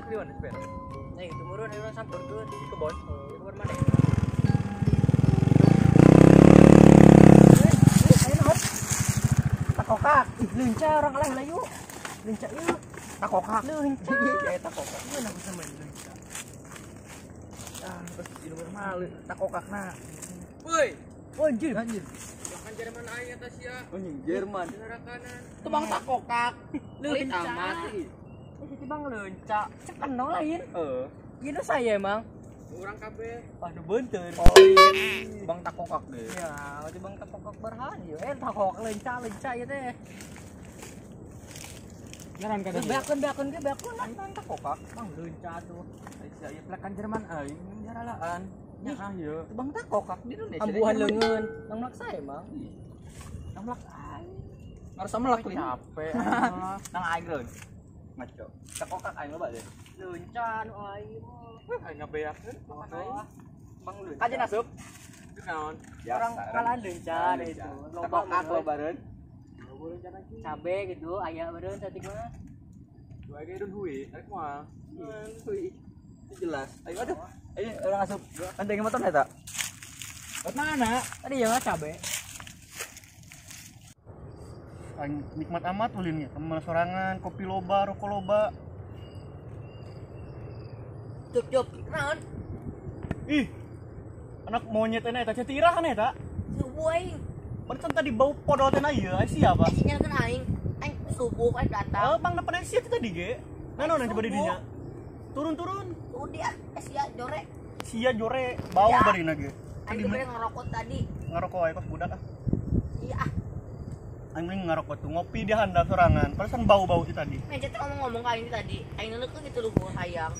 Melak di mana sepeda? Nah, itu murun urang samperkeun di kebon. Di kebon mana? Ayo naon? Takokak. Ih, leunca orang lain lah yuk. Leunca yuk. Takokak. Leunca. Ya takokak. Gimana bisa main leunca? Ah, terus di nomor malu takokakna. Woi. Anjir. Anjir. Bahkan Jerman aing eta sia. Anjing Jerman. Negara kanan. Itu bang takokak. Leunca amat. Itu bang leunca. Cek kenal lain. Heeh. Ieu saya emang. Urang kabeh. Aduh beunteur. Oh iya. Bang takokak deh. Ya, itu bang takokak berhan ieu. Takokak leunca ieu teh. Ngaran kada. Beakeun ge beakeun nang takokak. Bang leunca tuh. Sia ieu pelakan Jerman aing nyaralaan. Nya ah ieu. Bang takokak di Indonesia. Ambuhan leungeun. Nang melak saya emang. Nang melak aing. Harus melak li. Capek. Nang aing reun. Ngaco. Takokak aing loba deh. Leunca nu aing mah. Aing ngabeakeun makan aing. Bang leunca. Kajen asup. Naon? Orang kalahan leunca itu. Loba loba reun. Cabe gitu aya beureun saeutik mah. Dua ge dun hui, rek moal. Hui. Itu jelas. Ayo aduh. Ayo orang asup. Anteng motor eta. Buat mana? Tadi ya mah cabe. Aing nikmat amat ulinnya, temen sorangan, kopi loba, rokok loba. Cup cup, naon? Ih. Anak monyet eta eta tirah kan eta? Subuh aing. Barusan tadi bau podol teh ieu, ai siapa? Nyalakeun aing. Aing subuh aing datang. Oh, pang depan sia tadi ge. Nah, naon coba di dinya? Turun-turun. Turun dia, sia jore. Sia jore, bau ya. Barina ge. Aing bere ngerokok tadi. Ngerokok ae kos budak ah. Iya ah. Aing mending ngerokok tuh ngopi di handap sorangan. Barusan bau-bau itu tadi. Meja teh ngomong-ngomong ka aing tadi. Aing neukeun gitu luhur hayang.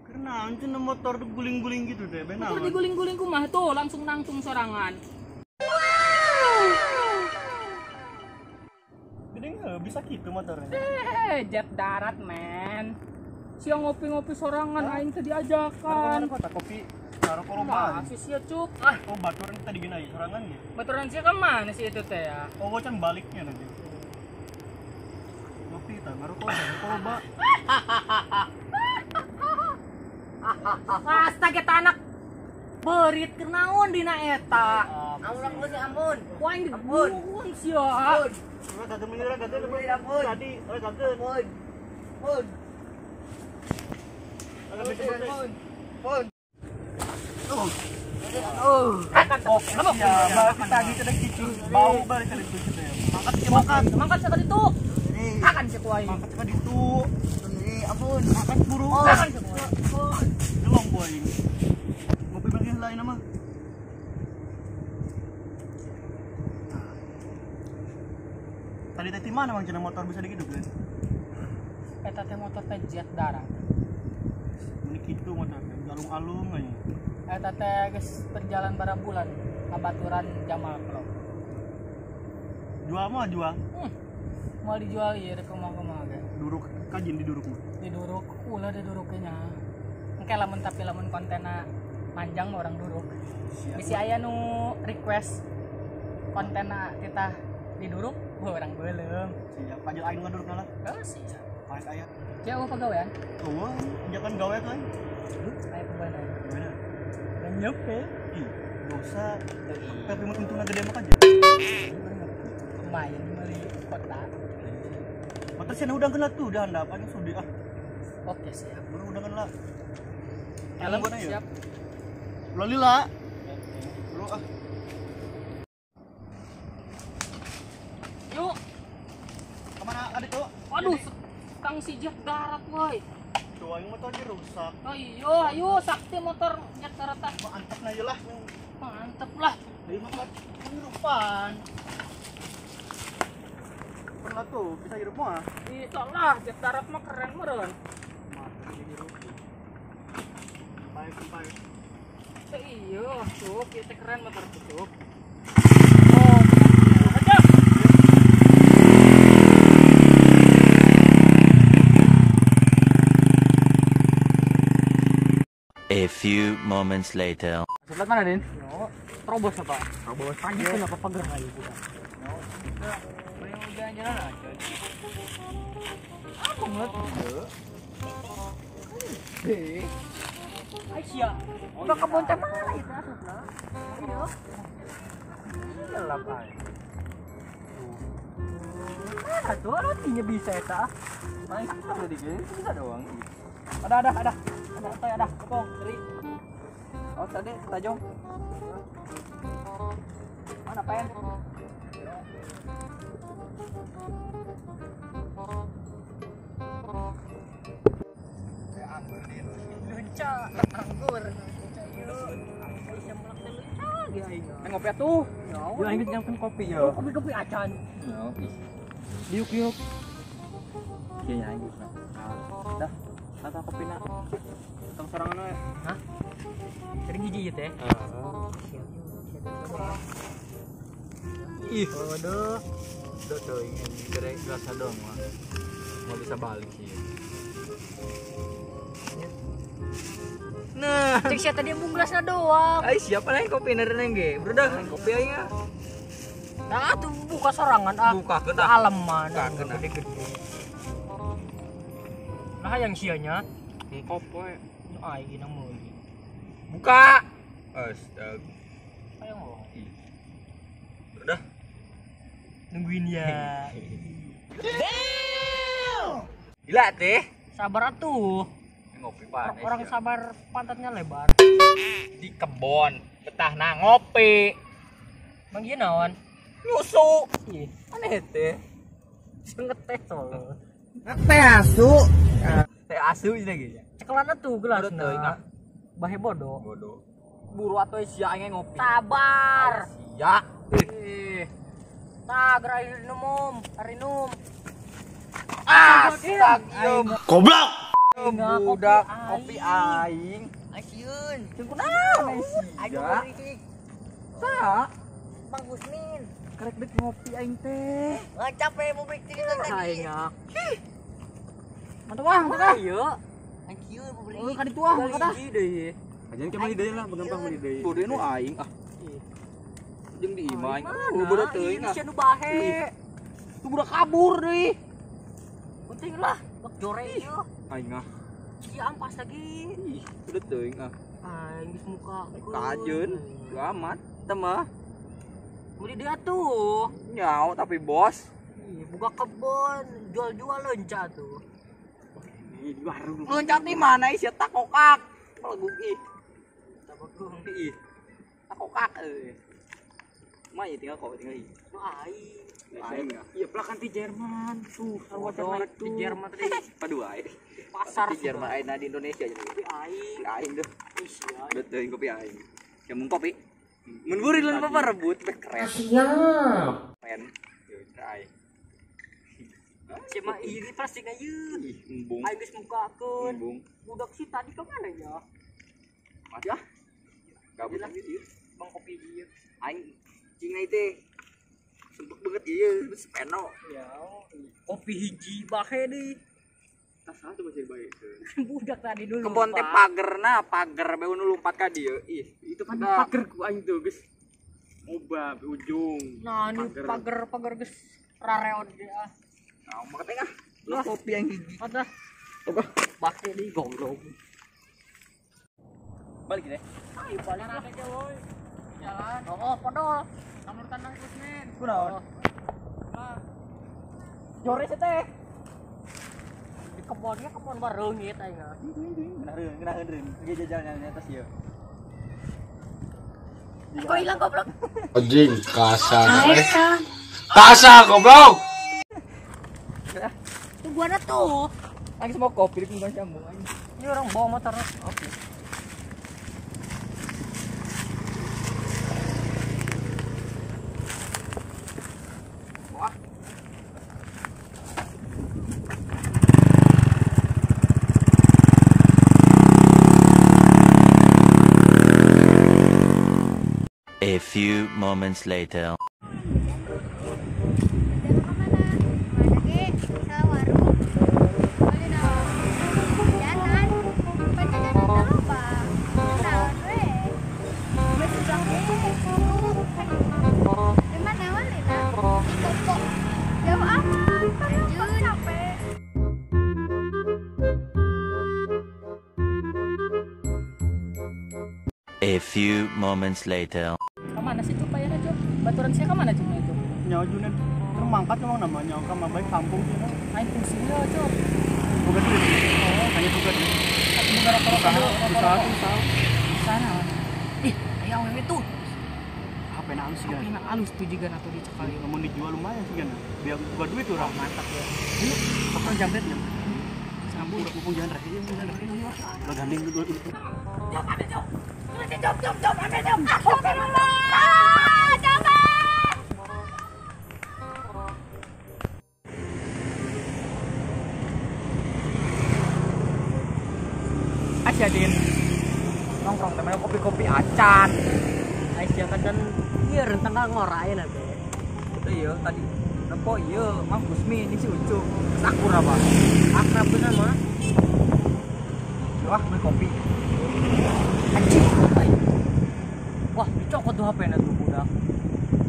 Karena anjing motor guling-guling gitu deh, benar. Motor diguling-guling kumaha tuh, langsung nangtung sorangan. Gede nggak bisa gitu motornya. Jet darat, men. Siang ngopi-ngopi sorangan aing teh diajakan. Kota kopi. Ngarokok loba. Nah, si sia cuk. Ah, oh baturan tadi gini aja sorangan ya. Baturan sia ke mana sih itu teh ya? Oh, can baliknya nanti. Ngopi ta, ngarokok, ngarokok loba. Astaga anak berit kenaon dina eta. Ampun geus ampun. Ku aing diguung sia. Ampun. Urang gageun mini urang gageun ampun. Tadi urang gageun. Ampun. Ampun. Ampun. Ampun. Oh. Oh, ya, tadi tadi gitu. Bau balik tadi gitu ya. Mangkat makan. Mangkat sekali itu. Makan si ku aing. Mangkat sekali itu. Ampun. Makan buru. Makan si ku aing. Jelong ku aing. Ngopi bagian lain mah. Tadi teh mana mang cenah motor bisa digidukeun? Eta teh motor teh jet darat. Ini kitu motor teh alung-alung aja. Eta teh geus berjalan bara bulan kabaturan Jamal Klok. Jual mah jual. Moal dijual ieu rek kumaha-kumaha ge. Duruk kajin diduruk mah. Diduruk, ulah diduruk nya. Engke lamun tapi lamun kontenna panjang mah orang duruk. Bisi aya nu request kontenna titah diduruk, wah orang belum. Siap, pajak aing ngaduruk lah. Oh, siap. Paes aya. Sia eueuh pagawean? Eueuh, jangan gawe tuh aing. Aya pagawean aing. Gimana? Lenyep ya. Ih, dosa. Tapi mun untungna gede mah aja. Lumayan meuli kota. Motor sia udang kena tuh dah handap aing sudi ah. Oke, siap. Baru udangan lah. Helm siap. Ulah lila. Bro ah. Yuk. Kemana adik tuh? Aduh, kang si jet darat woi. Tuh aing motornya rusak. Ayo, ayo sakti motor jet darat. Mantap na lah. Mantap lah. Dari makan hirupan. Pernah tuh bisa hirup mah? Bisa lah, jet darat mah keren meureun. Mantap hirup. Baik, baik. Iya, cuk, ieu teh keren motor tuh, cuk. Oh, aja. A few moments later. Sebelah mana, Din? Yo, terobos apa? Terobos. Pagi kenapa pagar aja bukan? Mending jalan-jalan aja. Apa ngeliat? Eh. Aisyah. Udah kebon teh mana itu asupna? Iya. Gelap aja. Mana tuh rotinya bisa eta? Main kita udah bisa doang. Ada. Ada ada. Kepong, seri. Oh, tadi tajong. Mana pen? Lunca, anggur. Ngopi atuh. Yo aing geus kopi yo. Kopi-kopi acan. Ngopi. Diuk-diuk. Iya aing geus. Dah, kata kopina. Tong sorangan we. Hah? Sering hiji ieu teh. Ih, waduh. Duh teuing gere gelas doang mah. Mau bisa balik sih. Nah, cek sia tadi embung gelasna doang. Ai siapa lain kopi neren ge? Brudah, kopi aing ah. Nah, tuh buka sorangan ah. Buka keun ah. Aleman. Gede-gede. Nah, yang sianya Engkop we. Aing gina meuli. Buka. Astaga. Ayo ngomong. Brudah. Nungguin ya. Damn. Gila teh. Sabar atuh. Ngopi panas. Orang ya. Sabar pantatnya lebar. Di kebon, betah na ngopi. Mang ieu naon? Nyusu. Ih, aneh teh. Ngeteh tolong. Ngeteh asu. Teh asu ini ge. Cekelana tuh gelasna. Bahe bodoh. Bodoh. Buru atuh sia aing ngopi. Sabar. Sia. Tah, geura minum, arinum. Astagfirullah. Goblok. Budak kopi aing. Asyun. Jeung kunaon Aing sia? Sa? Bang Gusmin. Karek dek ngopi aing teh. Wah, capek mau break cerita tadi. Aing ah. Mantap wah, mantap ah. Ieu. Asyun mau break. Oh, ka ditu ah, mantap ah. Deui. Ajan ke meuli deui lah, gampang meuli deui. Bodoh nu aing ah. Jeung di imah aing. Oh, bodoh teuing ah. Sia nu bahe. Tuh budak kabur deui. Penting lah, bak jore ieu. Aing ah. Sia ampas lagi. Ih, udah teuing ah. Aing geus muka. Kajeun, amat teh mah. Meuli deui atuh. Nyaho tapi bos. Ih, buka kebon, jual-jual lenca tuh. Ini di warung. Loncat di mana sia takokak. Meleguk ih. Tabagung. Ih. Takokak euy. Mah ieu tinggal kopi tinggal ih. Nu aing. Aing ah. Iya, pelakan ti Jerman. Tuh, sarua Bodoh, di Jerman tadi Padu aing. pasar Di Jerman aing di Indonesia jadi. Kopi aing. Aing deh. Ih, sia. Betul kopi aing. Yang mun kopi. Mun buri lamun papa rebut beh keren. Siap. Keren. Yo aing. Sia mah ieu di plastik ieu. Ih, embung. Aing geus mukakeun. Embung. Budak sih tadi ke mana ya? Mati ah. Gabut lagi ieu. Bang kopi ieu. Aing cing teh. Sempet banget ieu sepeno. Ya, kopi hiji bahe deui. Tas salah tuh masih baik. Budak tadi dulu. Kebon teh pagerna, pager beu nu lumpat ka dieu. Ih, Itu kan pager ku aing tuh, geus. Oba ujung. Nah, ini pager-pager geus rareot ge ah. Nah, mah teh ah. Lu kopi yang hiji. Ada. Bahe deui goblok. Balik deh. Ayo balik lah. Jalan. Oh, podol. Kamur tanah Gusmin. Kunaon? Jore teh. Di kebonnya kebon bareungit aing ah. Ngeunaheun, ngeunaheun reun. Ge jajan atas ieu. Kok hilang goblok? Anjing kasar. Kasar goblok. Tungguan tuh. Aing semua kopi di tungguan sambung aing. Ini orang bawa motor. Oke. Wah. A few moments later. Jalan kemana? Mana ge? Salah warung. Bali naon? Jalan. Pacaran lupa. Naon we? Urang ge. Di mana walina? Di Koko. Jauh amat. Kan capek. A few moments later. Kemana sih Cup ayana Cup? Baturan saya kemana Cup itu? Nyawa Junet termangkat emang namanya nyawa kama baik kampung sih. Aing fungsi ya Cup. Bukan duit. Oh, hanya bukan duit. Aku buka rokok-rokok dulu. Usaha. Sana. Ih, aya awewe tuh. HP na halus kan. HP na halus tuh juga atau dicekal. Lamun dijual lumayan sih kan. Biar buka duit urang. Mantap ya. Yuk, kapan jambret ya? Sambung, mumpung jalan rek. Lo gandeng dulu. Jom, ambil jom. Jom, jom, jom, ambil jom. Astagfirullah. Jangan. Asya din. Nongkrong temen kopi-kopi acan. Aisyah kan iya rentang ngorain atuh. Itu iya tadi. Nempo iya, Mang Gusmi ini si Ucu. Terus akur apa? Akrab bener mah. Wah, beli kopi. Anjing. Wah, dicokot tuh HP-nya tuh budak.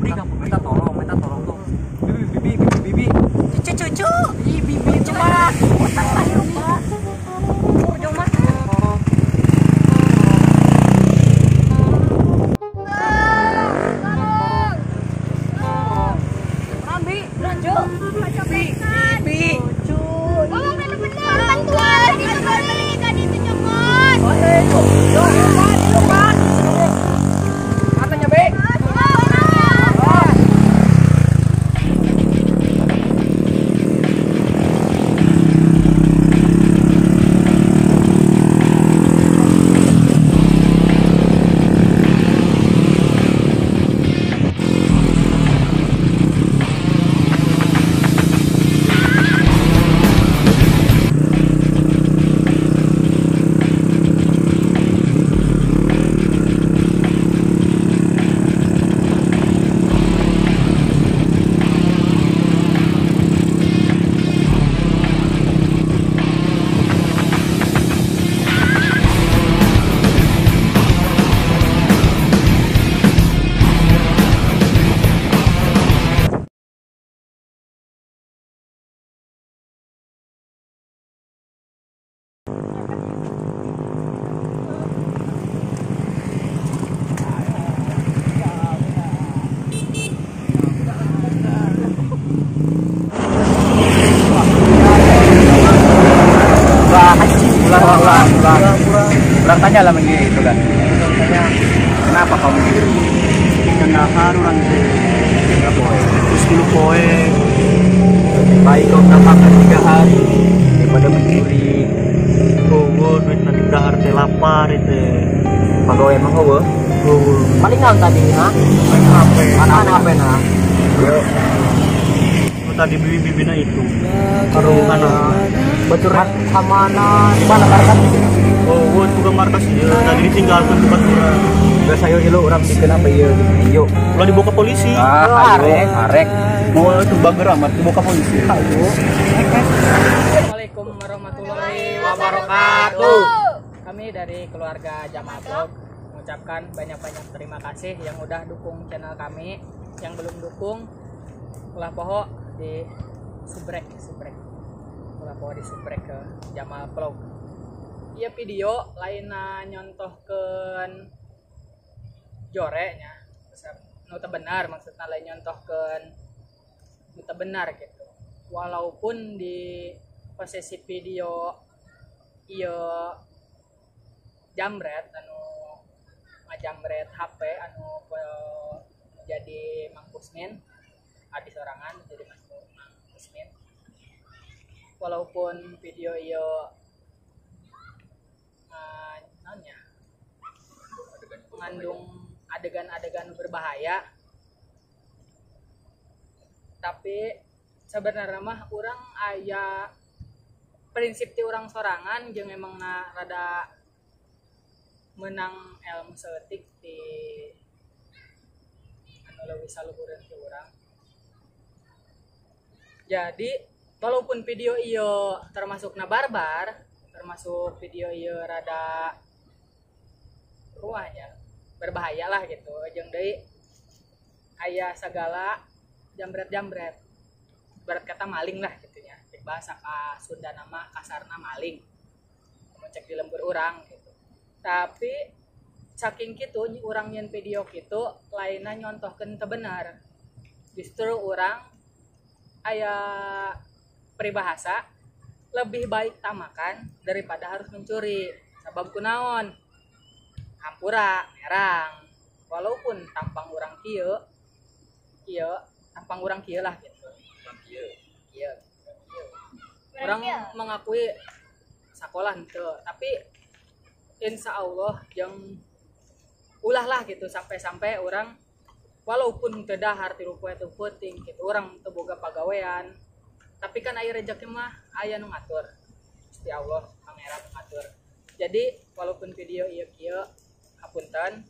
Beri kamu minta tolong tuh. Bibi bibi bibi bibi. Cucu cucu. Ih, bibi itu mah. Utang lah hirup mah. Jauh mah. Rambi, lanjut. Bibi. Cucu. Ngomong bener-bener. Bantuan itu beli tadi itu cokot. Boleh, Cuk. Katanya, Be. Orang tanya lah gitu kan. Kenapa kamu mencuri? Kenahan orang teh. Terus 10 poe. Lebih baik kau tak makan 3 hari daripada mencuri. Oh, duit nanti dahar teh lapar itu. Pegawai emang eueuh. Paling naon tadi ha? HP. Mana HP na? Tadi bibi-bibina itu. Karungan Baturan kamana? Di mana markas? Oh, bukan markas ieu. Tadi ditinggalkan di baturan. Geus ayo ieu urang bikin apa ieu gitu. Yuk. Ulah dibawa ke polisi. Ah, arek, arek. Mau itu bager amat dibawa ke polisi. Ayo. Assalamualaikum warahmatullahi wabarakatuh. Kami dari keluarga Jamal Vlog mengucapkan banyak-banyak terima kasih yang udah dukung channel kami. Yang belum dukung, ulah poho di subrek. Ulah poho di subrek ke Jamal Vlog. Iya video lainna nyontohkeun jorenya nu teu benar, maksudna lain nyontohkeun nu teu benar gitu. Walaupun di posisi video ieu jambret anu ngajambret HP anu jadi Mang Kusmin, adi sorangan jadi Mas Mang Kusmin. Walaupun video ieu mengandung adegan-adegan berbahaya, tapi sebenarnya mah urang aya prinsip ti urang sorangan jeung emang na rada menang ilmu saeutik di anu leuwih saluhureun ti urang. Jadi walaupun video ieu termasuk na barbar, termasuk video ieu rada ruahnya Berbahaya lah gitu. Jeung deui aya sagala jambret-jambret. Berat kata maling lah gitu nya. Cek bahasa ka Sunda nama kasarna maling. Mun cek di lembur urang gitu. Tapi saking kitu urang nyeun video kitu lainna nyontohkeun teu bener. Justru urang aya peribahasa lebih baik tamakan daripada harus mencuri. Sabab kunaon? Hampura merang. Walaupun tampang urang kieu, kieu tampang urang kieu lah gitu. Kieu. Kieu. Urang mengakui sakolah henteu, tapi insya Allah jeung ulah lah gitu sampai-sampai orang walaupun teu dahar tilu poe teu peuting gitu orang teu boga pagawean tapi kan aya rezeki mah aya nu ngatur Gusti Allah Pangeran nu ngatur. Jadi walaupun video ieu kieu hapunten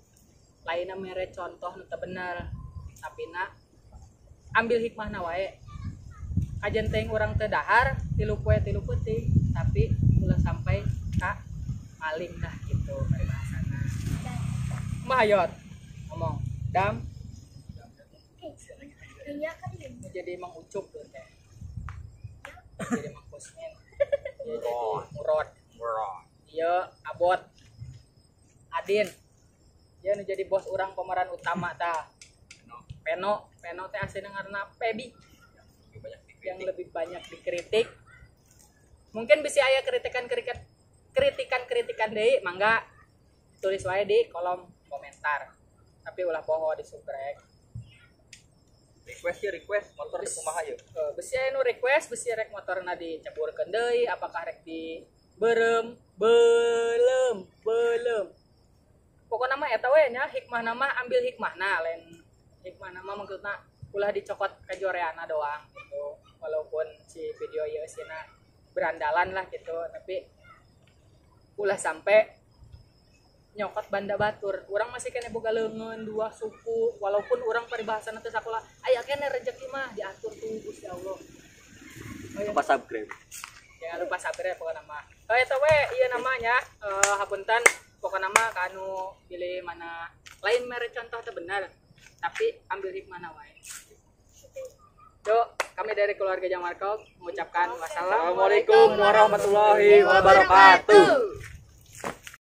lainna mere contoh nu teu bener tapi na ambil hikmahna wae kajen teuing urang teu dahar tilu poe tilu peuting tapi ulah sampai ka maling dah gitu paribahasana. Mahayot ngomong dam jadi Mang Ucup tuh teh jadi Mang Kusmin jadi Murod iya Abot Adin dia nu jadi bos urang pemeran utama tah Peno Peno teh aslinya ngaranna Pebi yang lebih banyak dikritik mungkin bisa aya kritikan deui mangga tulis wae di kolom komentar tapi ulah poho di subscribe. Request ya request motor di kumaha yeuh. Besi aya nu request besi rek motorna diceburkeun deui apakah rek di beureum beuleum beuleum. Pokona mah eta we nya hikmahna mah ambil hikmahna lain hikmahna mah maksudna ulah dicokot kajoreana doang gitu. Walaupun si video ieu eusina berandalan lah gitu tapi ulah sampai nyokot banda batur. Urang masih kene boga leungeun dua suku walaupun urang paribahasana teu sakola aya kene rezeki mah diatur tuh Gusti Allah. Lupa subscribe. Jangan lupa subscribe pokona mah. Eta we ieu namanya hapunten pokona mah kanu pilih mana lain mere contoh teu bener tapi ambil hikmahna wae. Yuk, kami dari keluarga Jamarkog mengucapkan wassalamualaikum warahmatullahi wabarakatuh.